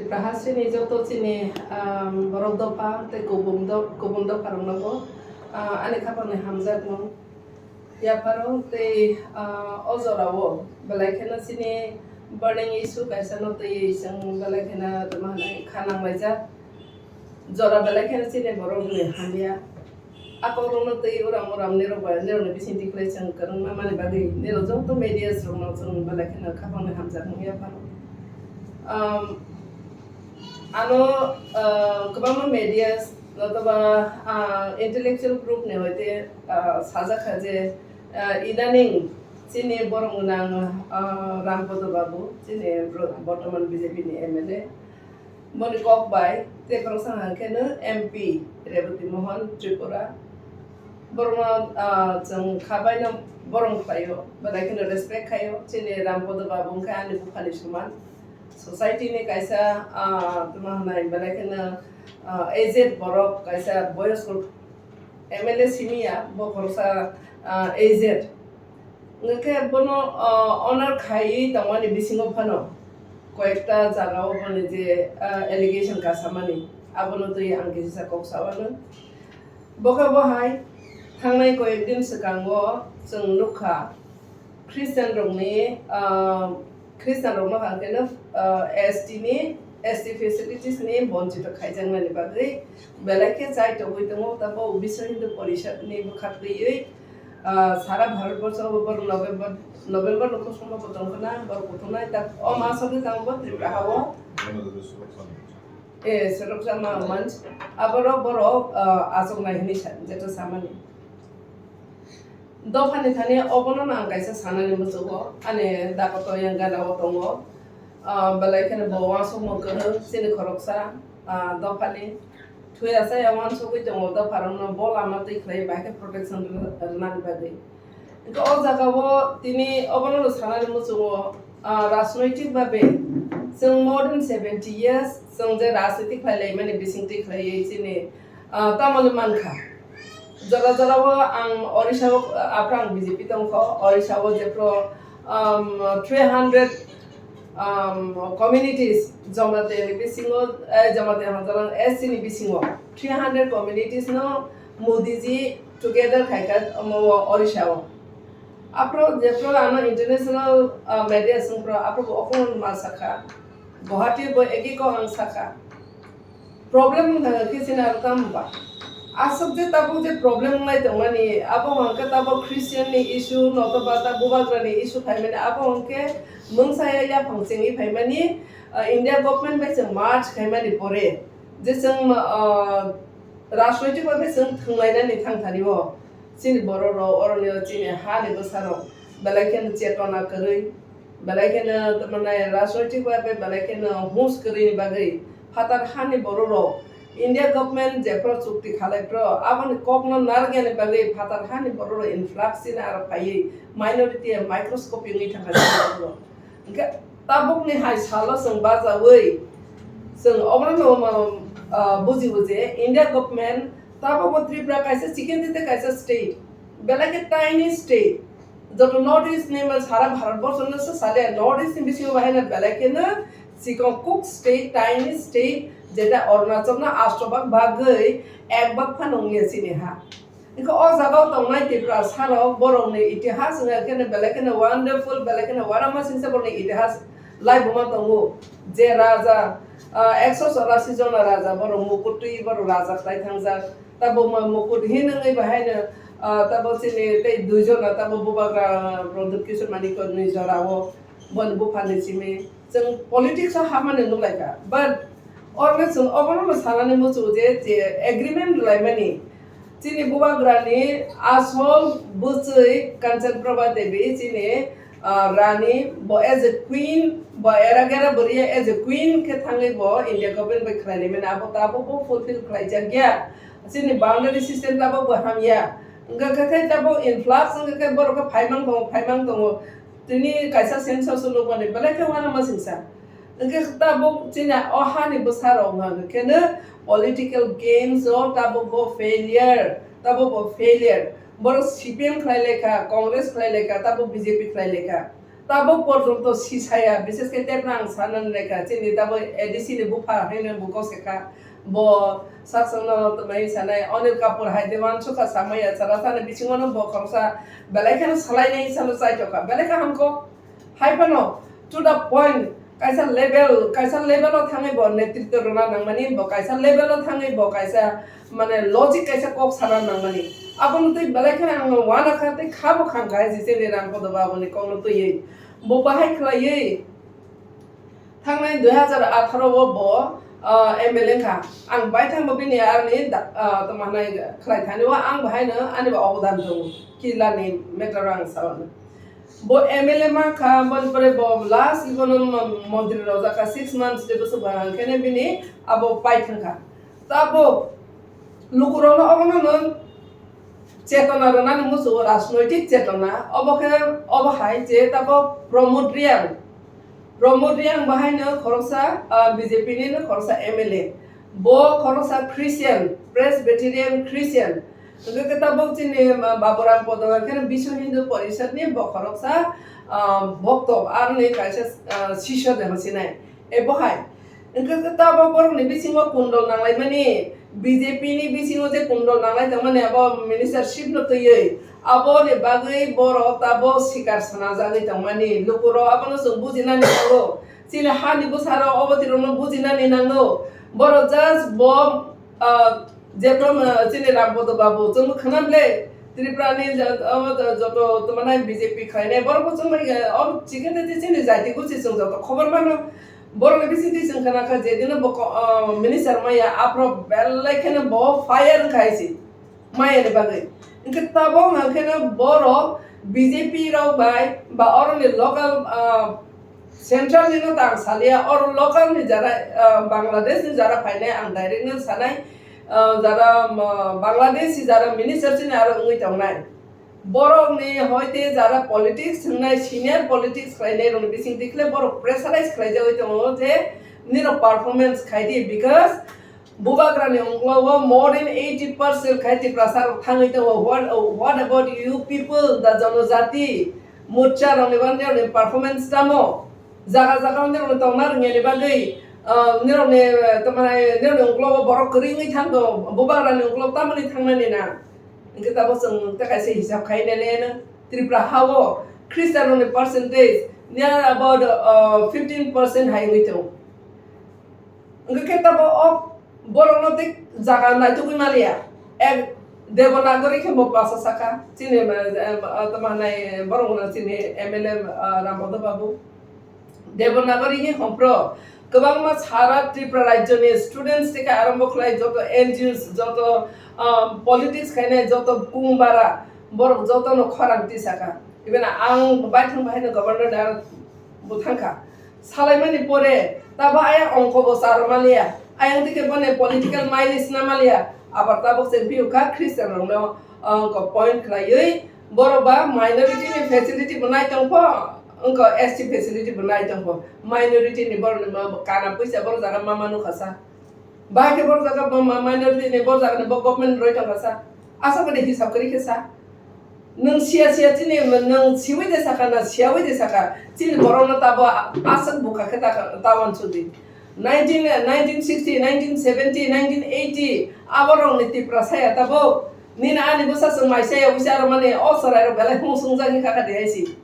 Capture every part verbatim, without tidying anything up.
Bahasini joto chini, um, borok dopha tei kubun do-, kubun dopha rokno bo, uh, ani khapangni hamjakmung yapharo tei, uh, o jorao belai kheno chini burning issue kaisa no twi chwng belai kheno tamo hwnwi kha nanglaijak. Jora belai kheno chini borok ni hamya. A kokrokno twi uram uram nirok bai, nirokni bising tikhlai chwng kwrwngna mani bagwi nirok joto medias rokno chwng belai kheno khapangni hamjakmung yapharo. Um, ano, uh, kwbangma medias notoba, uh, intellectual group ni hoite, uh, sajak kha je, uh, idaning chini borok gwnang, uh, Rampodo Babu, chini bro-, bortoman B J P ni M L A. Boni kok bai tei khoroksa hwnkhe no M P Rebati Mohan Tripura. Borokno, ah, chwng kha baino borom khlaio, belai kheno respect khaio. Chini Rampodo Babu wngkha ani buphani soman. Society ni kaisa, ah, tamo hwnai belai kheno, ah, aged borok, kaisa boyosko M L A simi ya, bo khoroksa, ah, aged. Hwnkhe bono, ah, honor khaiwi tongmani bisingo phano koyekta jagao boni je, ah, allegation kasamani, abono twi ang kisa kok sa uanw. Bo khe bo hai thangnai koyek din swkango chwng nukha Christian rokni, ah, Christian rokno hwnkhe no, ah, S T ni, S T facilities ni bonchito khaijaknani bagwi belai khe chai tongwi tongo. Tabuk Biswa Hindu Porishad ni bwkha twiwi, ah, sara Bharat borso o borok November, November no kusuma bo tongkhna borok kuthumnai tak o maso khe jang bo Tripura ha o. Eh, Soroksa ma manch, aborok borok, ah, achuknai hwnwi sa-, jeto samani. Dophani thani obono no ang kaisa sanani muchungo, ani dakoto yang gana o tongo. Ah, belai kheno bo uansukmung kwrwng chini khoroksa, ah, dophani. Thwi achai ya uansugwi tongo dopharokno bo lama twi khlai bai khe protection rw-, rwnani bagwi. Hwnkhe o jagao tini obono no sanani muchungo, ah, rajnoitik babe chwng more than seventy years chwng je rajniti khlai laimani bisingtwi khlaiwi chini, ah, tamoni mankha. Jora jorao ang Orissa o, ah, aphra ang B J P tongkho, Orissa o jephru, um, three hundred, um, communities Jamatia ni bisingo, eh, Jamatia hwnjalang S C ni bisingo three hundred communities no Modi ji together khaikha omo o Orissa o. Aphro jephru ano international, ah, media swngphru aphro bo okhorno ma sakha. Guwahati bo egi kok ang sakha. Problem wngkha khe chini aro tamo ba? Aswk je tabuk je problem wngnai tongmani, abo hwnkhe tabuk Christian ni issue, notoba ta bubagra ni issue phaimani, abo hwnkhe mungsa ya yaphang chengwi phaimani, ah, India government bai chwng merge khaimani pore, je chwng, ah, rajnoitik babe chwng thwnglainani thangthani o, chini borok rok, oroni o chini ha ni bwsa rok belai kheno chetona kwrwi, belai kheno, tamo nai, rajnoitik babe belai kheno hus kwrwini bagwi phatar hani bororok India government jephru chukti khalai phru aboni kokno narwknani bagwi phatar hani bororok influx chini aro phaiwi minority microscopic wngwi thangkha chini bororok. Hwnkhe tabukni hai salo chwng bachaui chwng obono, ah, bujibo je India government tabukbo Tripura kaisa chikon tei kaisa state, belai khe tiny state. Joto North East ni, sara Bharat borso no se sale, North East ni bisingo bahai no belai kheno chikon kuk state, tiny state, jeta Arunachal no asto bhag bagwi ek bhag phano wngya chini ha. Hwnkhe o jaga o tongnai Tiprasa rok, borok ni itihas wngya kheno belai kheno wonderful, belai kheno uanama singsa borok ni itihas laibuma tongo. Je raja, ah, ekso chorasi jona raja borok mukut twi borok raja khlai thangjak. Tabuk ma mukut hin wngwi bahaino, ah, tabuk chini tei dui jona tabuk bubagra Pradyut Kishore Manikya ni jorao boni buphani simi chwng politics o hapmani nukhlaikha. But oroni chwng obono sanani muchungo je, je agreement rwlaimani chini bubagrani asol bwchwi Kanchan Prabha Devi chini ah, Rani, bo as a queen, bo era gera bwrwi as a queen khe thangwi bo India government bai khlai laimani, abo tabuk bo fulfill khlai jak ya. Chini boundary system tabuk bo hamya. Wngkha khe, khe tabuk influx wngkha khe borok khe phaimang tongo, phaimang tongo. Tini kaisa census nukmani belai khe uanama singsa. Wngkha khe tabuk chini o hani bwsa rok wngkha khe no political games o tabuk bo failure, tabuk bo failure. Borok C P M khlai laikha, Congress khlai laikha, tabuk B J P khlai laikha. Tabuk porjonto sisaya, bises khe tebra ang sana naikha, chini tabuk A D C ni bupha haino buko sekha, bo saksangno twmai sanai Anil Kapoor hai de wansukha samaya chara sana bisingono bo khoroksa belai kheno salainai salo chaitokha, belai kha hamkho. Hai phano to the point, kaisa level, kaisa level o thangwi bo netritwo rwna nangmani, bo kaisa level o thangwi bo kaisa, mane, logic kaisa kok sana nangmani. Abono twi belai kheno ang uanakha tei khabo khangkha hai se chini Rampodo Babuni kokno twiwi. Bo bahai khlaiwi thangnai dui hazar atharo o bo, ah, M L A wngkha. Ang baithang bo bini aroni da-, ah, tamo hwnai khlai thani o ang bahaino ani bo obodan tongo. Kilani matter o ang sao. Bo M L A mankha, boni pore bo last ibono mo-, montri rojak kha, six months de bwswk bwkha hwnkheno bini abo pai thangkha. Tabuk lukurokno obono no chetona rwnani muchungo, rajnoitik chetona, obo khe, obo hai je tabuk Pramod Reang, Pramod Reang bahaino khoroksa, ah, B J P ni no khoroksa M L A. Bo khoroksa Christian, Presbyterian Christian. Hwnkhe khe tabuk chini, ah, Baburam Podoloi khe Biswa Hindu Porishad ni bo khoroksa, ah, bokto, aroni kaisa, ah, sisyo de hwnsinai. E bo hai. Hwnkhe khe tabuk borokni bisingo kundol nanglaimani, B J P ni bisingo je kundol nanglai tongmani abo ministership no twiwi. Aboni bagwi borok tabuk sikar sanajagwi tongmani. Lukurok abono chwng bujinani nango. Chini hani bwsarok obo tirokno bujinani nango. Borok just bo, ah, jephru, ah, chini Rampodo Babu chwngbo khwnam le Tripura ni jo-, obo jo-, joto tongmani B J P khlainai borokbo chwngbai, ah, obo chikon tei chini jati gusi chwng joto khobor mano. Borokni bisingtwi chwng khna kha je dino bo ko-, ah, minister maya aphuru belai kheno bo fire wngkha hai se. Mayani bagwi. Hwnkhe tabuk hwnkheno borok B J P rok bai ba oroni local, ah, central ni no ta ang salia, oro local ni jara, ah, Bangladesh ni jara phainai ang direct no sanai, ah, jara, ah, Bangladesh ni jara minister chini aro wngwi tongnai. Borok ni hoite jara politics wngnai, senior politics khlainai rokni bising tikhle borok pressurize khlaijagwi tongo je nirok performance khai di, because Bubagrani ungklogo more than eighty percent khai Tiprasa rok thangwi tongo. What, what about you people, the Janajati Morcha rokni bangni rokni performance tamo? Jaga jaga o nirokni tongna rwngya ni bagwi, ah, nirokni, ah, tamani nirokni ungklogo borok kwrwi wngwi thang tongo. Bubagrani ungklogo tamoni thangnani na? Hwnkhe tabuk chwng ta kaisa hisab khai nai le no Tripura ha o Christian rokni percentage near about, ah, fifteen percent hai wngwi tongo. Hwnkhe khe tabuk o borokno tei jaga naitugwi maliya. Ek Devanagari khe bo basa sakha. Chini, eh, eh, tamo hwnai borok no chini M L A, eh, Rampodo Babu. Devanagari hi hompro kwbangma sara Tripura rajyoni students theke arambo khlai joto N G Os, joto, ah, politics khainai joto kungbara borok jotono khorang tisakha. Even ang baithang bahaino governor ni aro bo thangkha. Salaimani pore tabo ayang ongko bo charwmaliya, ayang dike boni political mileage namaliya, abar tabuk se view kha Christian rokno, ah, ongko point khlaiwi borok ba minority ni facility bo nai tongpho, ongko S T facility bo nai tongpho, minority ni borok ni ma kana puisa borok jaga ma manu khasa. Bahai khe borok jaga bo ma-, minority ni borok jaga ni bo government roi tongkha sa. Asa bade hisab kwrwi khe sa. Nwng siya siya chini nwng siwi de saka na siyawi de saka. Chini borok no tabo a-, aswk bukha khe ta, ta wansuk di. Nineteen, nineteen sixty, nineteen seventy, nineteen eighty, aborok ni Tiprasa ya tabo. Nini ani bwsa chwng mai saya wisa aro mani o chwrai rok belai hung sung jagwi kha kha de hai si.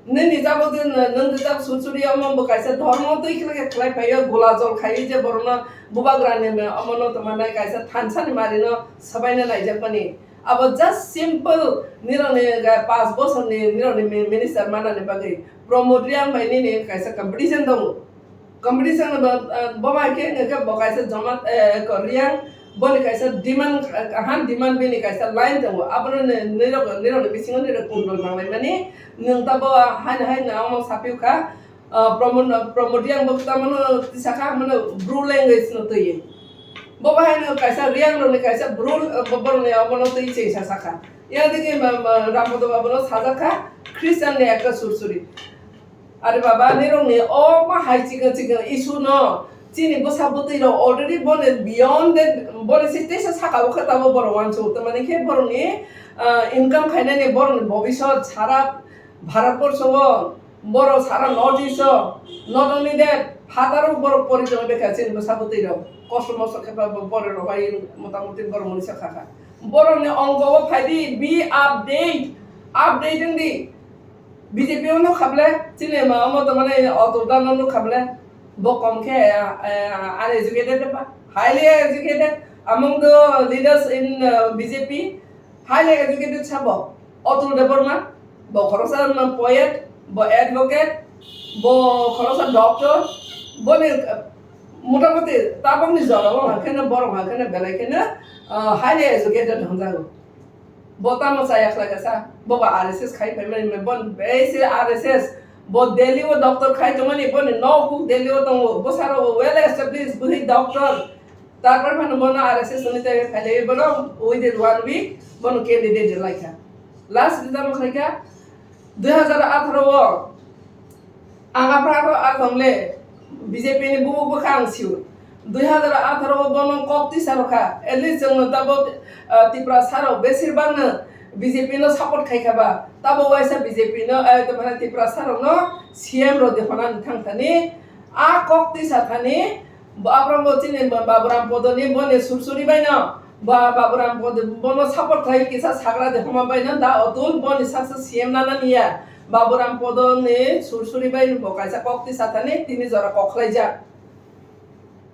Nini jabo je nwng rijak sursuri omo bo kaisa dhormo twi khlai khlai phaio, gola jol khaiwi je borokno bubagrani omono tongmanai kaisa thansa ni mari no swbaina naijakmani. Abo just simple nirokni ga-, panch bosorni nirokni mi-, minister manani bagwi Pramod Reang bai nini kaisa competition tongo. Competition bo, ah, bo bai khe wngkha khe bo kaisa joma, eh, ko Reang, boni kaisa demand, ah, han demand bini kaisa line tongo. Abono ni, nirok, nirokni bisingo nirok kundol nanglaimani, nwng tabo haino haino omo saphiyo kha, ah, Pramod, Pramod Reang bo tamano tisakha, mano Bru language no twiwi. Bo bai haino kaisa Reang rokni kaisa Bru, ah, bo-, borokni omono twi chengsa sakha. Yadigi ma, ma, Rampodo Babuno sajakha, Christian ni ekta sursuri. Are baba, nirokni o ma hai chikon chikon issue no chini bwsa bwtwi rok already boni beyond that, boni se teisa saka o khe tabo borok wansuk. Tamani khe borokni, ah, income khainani borokni bobisot sara Bharat borsho o Borok sara North East o, not only that, phataro borok porichoi bekha chini bwsa bwtwi rok. Kosto mosto khe ba borok rok bai motamoti borok mwnwi sa kha kha. Borok ni ongko o phai di, be update, update wng di. B J P o nuk kha ble, chini ma omo to mane auto da no nuk kha ble. Bo kom khe, ah, uneducated ba, highly educated among the leaders in, ah, B J P. Highly educated sabo Atul Debbarma, bo khoroksa poet, bo advocate, bo khoroksa doctor, boni, uh, motamoti tabokni jorao hwnkheno borok hwnkheno belai kheno, uh, highly educated hwnjago. Bo tamo chaya khlai kha sa, bo ba R S S khai phaimani, bon besi R S S, bo Delhi o doctor khai tongmani, boni nok huk Delhi o tongo, bwsarok well established, bwhi doctor, Tarpor phano bono R S S ni tei phailaiwi bono within one week bono candidate rwlaikha. Last ni tamo khlaikha dui hazar atharo o ang aphano athong le B J P ni bubuk bwkha ang sio. Dui hazar atharo o bono kok tisa rwkha. At least chwng tabok, ah, Tipra sarok besir bangno B J P no support khaikha ba. Tabo waisa B J P no, eh, Tipra sarok no C M rw de hwnani thang thani. A kok tisa thani, bo aphrango chini Baburam Podoni boni sursuri baino, ba-, Baburam Pod-, bono support khlai kisa sagra de homa baino da Atul boni saksa C M nana niya. Baburam Podoni sursuri baino bo kaisa kok tisa thani tini jora kok khlaijak.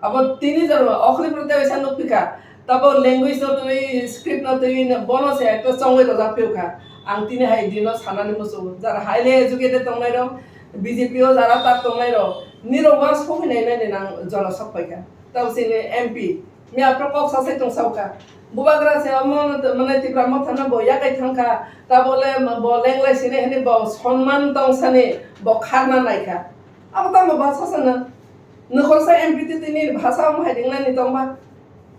Abo tini jora okhli prote waisa nukphika. Tabo language no twi, script no twi, bono se ekta chongwi rwjak phiyokha. Ang tini hai dino sanani muchungo. Jara highly educated tongnai rok, B J P o jara tak tongnai rok, nirok uansuk hinai nai nang jora sok paikha. Tabo chini M P, miya pro kok sasai tong saukha. Bubagra se omo mane Tipra motha no bo yakai thangkha. Tabo le bo lenglai sini hini bo sonman tong sani bo kharna naikha. Abo tamo bhasha sana. Nokhorsa M P twi tini bhasha omo hai ringnani tongba.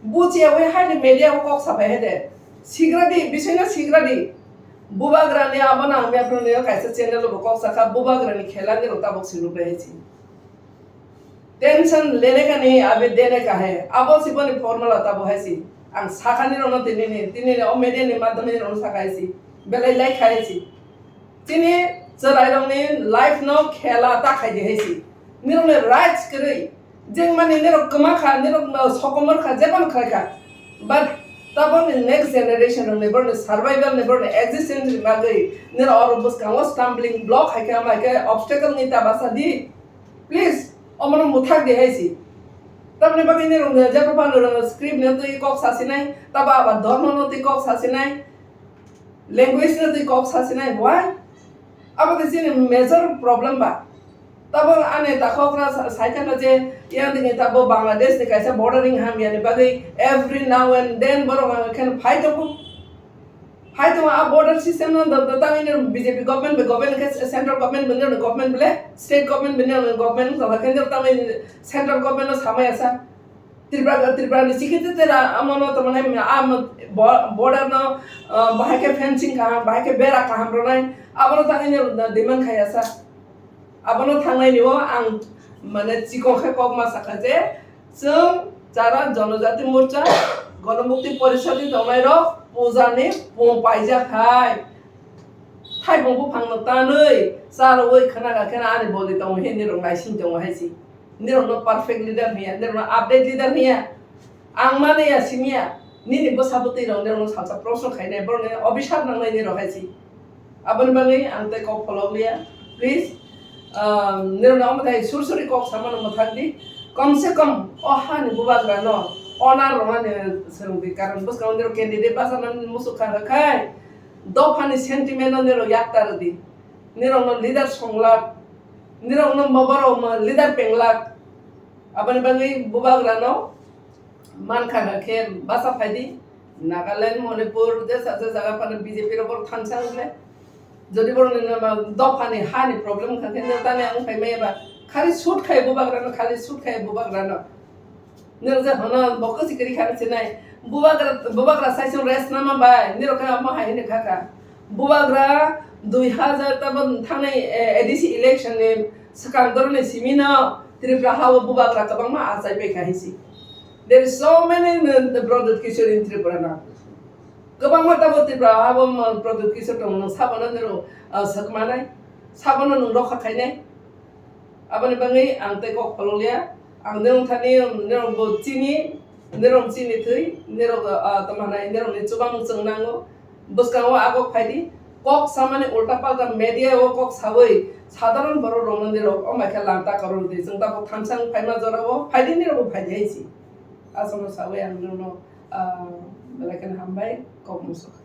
Buchiya wi haini media o kok sapai hai de. Sigra di, bisingno sigra di. Bubagra ni abo nang mepro ni kaisa channel bo kok sakha, Bubagra ni khela ni rok tabok si rubrai hai si. Tension lene ka nahi, abhi dene ka hai. Abo si boni formula tabo hai si. Ang sakha ni rok no tini ni, tini ni o media ni madhyam ni rok no sakha hai si. Belai lai khai hai si. Chini chwrairokni life no khela ta khai di hai si. Nirokni rights kwrwi. Jeng mani nirok kwma kha, nirok no sokomor kha, jebono khlai kha. But tabokni next generation rokni, borokni survival ni, borokni existence ni bagwi nirok oro bwskango stumbling block hai khe, ama hai khe obstacle ni ta basa di. Please, omono mwthak di hai si. Tamni bagwi nirok no jebo phano script no twi kok sasinai, tabo aba dhormo no twi kok sasinai. Language no twi kok sasinai, why? Abo khe chini major problem ba. Tabo ani takhokra sa-, saithaka je yang dini tabo Bangladesh ni kaisa bordering hamya ni bagwi every now and then borok ang khen phai tongo. Phai tongo a border system no do, do tangwi ni B J P government be government khe central government be government bele state government be government wngkha khe tangwi central government no samaya sa. Tripura, Tripura ni chikhe te tera amo no tamo nai, amo bo-, border no, ah, bahai khe fencing kaham, bahai khe bera kaham rwnai, abo no tangwi no demand khaya sa. Abo no thangnai ni o ang mane chikon khe kok ma sakha je chwng chara Jonojati Morcha, Gonomukti Porishad ni tongnai rok puja ni pung paijak hai. Thaibung buphang no tanwi charwi khna ga khe ani boli tongo he nirok naising tongo hai si. Nirok no perfect leader hiya, nirok no update leader hiya. Ang mani ya simi ya, nini bwsa bwtwi rok nirok no salsa proshno khainai, borok ni obisap nangnai nirok hai si. Aboni bagwi ang tei kok pholok liya. Please, um, nirok no omo thai sur suri kok samano mwthak di. Kom se kom o hani bubagra no honor rwnani swrwng di, karon bwskango nirok candidate basa nani musuk kha kha khai. Dophani sentiment no nirok yakta rwdi. Nirokno leader songlak, nirokno borok leader penglak. Aboni bagwi bubagrano mankha khe basa phaidi. Nagaland, Manipur, jesa je jaga phano B J P rok borok thansa wngkhe. Jodi borokni nama dophani hani problem wngkha khe, nirok tani ang wngphai maya ba? Khali shoot khai bubagrano, khali shoot khai bubagrano. Nirok je hono bo kwchwi kwrwi kha sinai. Bubagra, bubagra saisung rest nama bai. Nirok khe amo hai hwnwi kha kha. Bubagra dui hazar tabo thangnai, eh, A D C election ni swkang doroni simi no Tripura ha o bubagra kwbangma achai pai kha hinsi. There is so many, uh, Pradyut Kishore in Tripura now. Kwbangma tabo Tripura ha o, um, Pradyut Kishore tong, nwng sabo no nirok, uh, swkmanai. Sabono nwng rokha khainai. Aboni bagwi ang tei kok pholokya. Ang nwng thani nirok bo chini, nirok chini thwi, nirok, ah, tamo hanai, nirokni chubamung chwng nango. Bwskango agok phaidi, kok samani ulta palta media o kok sawi, sadharon borok rokno nirok o maikha lanta koror di. Chwng tabuk thamsang phaima jorao phaidi, nirok bo phaidi hai si. Aswkno sawi ang nirokno, ah, belai kheno hambai, kok mungsa.